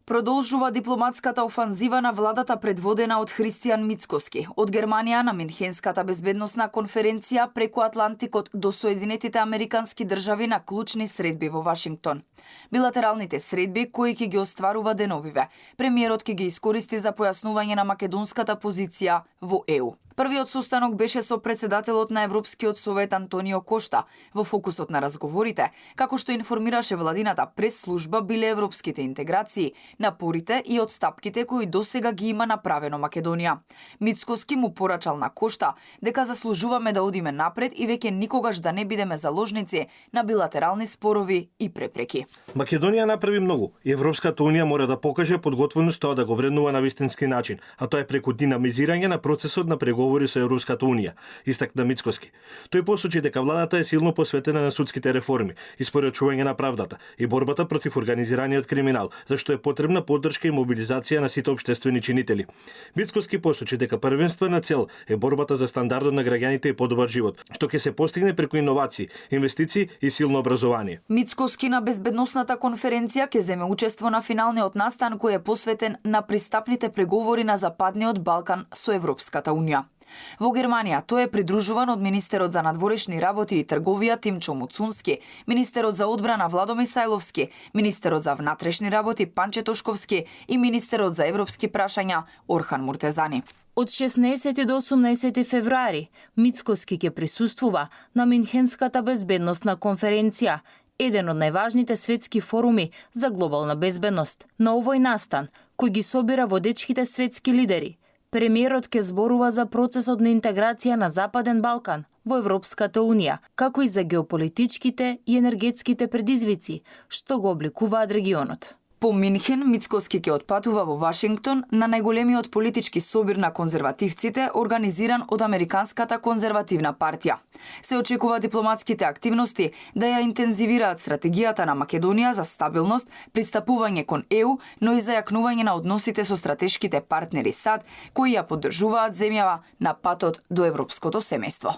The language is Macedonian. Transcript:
Продолжува дипломатската офанзива на владата предводена од Христијан Мицкоски. Од Германија на Минхенската безбедносна конференција преку Атлантикот до Соединетите Американски држави на клучни средби во Вашингтон. Билатералните средби кои ќе ги остварува деновиве. Премиерот ќе ги искористи за појаснување на македонската позиција во ЕУ. Првиот состанок беше со председателот на Европскиот совет Антонио Кошта. Во фокусот на разговорите, како што информираше владината прес-служба, биле европските интеграции, напорите и отстапките кои досега ги има направено Македонија. Мицкоски му порачал на Кошта дека заслужуваме да одиме напред и веќе никогаш да не бидеме заложници на билатерални спорови и препреки. Македонија направи многу и Европската унија мора да покаже подготвеност тоа да го вреднува на вистински начин, а тоа е преку динамизирање на процесот на преговори со Европската унија, истакна Мицкоски. Тој посочи дека владата е силно посветена на судските реформи, испорачување на правдата и борбата против организираниот криминал, зашто е потребна поддршка и мобилизација на сите општествени чинители. Мицкоски посочи дека првенствена цел е борбата за стандардот на граѓаните и подобар живот, што ќе се постигне преку иновации, инвестиции и силно образование. Мицкоски на безбедносната конференција ќе земе учество на финалниот настан кој е посветен на пристапните преговори на Западниот Балкан со Европската унија. Во Германија тој е придружуван од министерот за надворешни работи и трговија Тимчо Муцунски, министерот за одбрана Владо Мисајловски, министерот за внатрешни работи Панче Тошковски и министерот за европски прашања Орхан Муртезани. Од 16 до 18 февруари Мицкоски ќе присуствува на Минхенската безбедносна конференција, еден од најважните светски форуми за глобална безбедност. На овој настан, кој ги собира водечките светски лидери, премиерот ќе зборува за процесот на интеграција на Западен Балкан во Европската унија, како и за геополитичките и енергетските предизвици што го обликуваат регионот. По Минхен, Мицкоски ќе отпатува во Вашингтон на најголемиот политички собир на конзервативците, организиран од Американската конзервативна партија. Се очекува дипломатските активности да ја интензивираат стратегијата на Македонија за стабилност, пристапување кон ЕУ, но и зајакнување на односите со стратешките партнери САД, кои ја поддржуваат земјава на патот до европското семејство.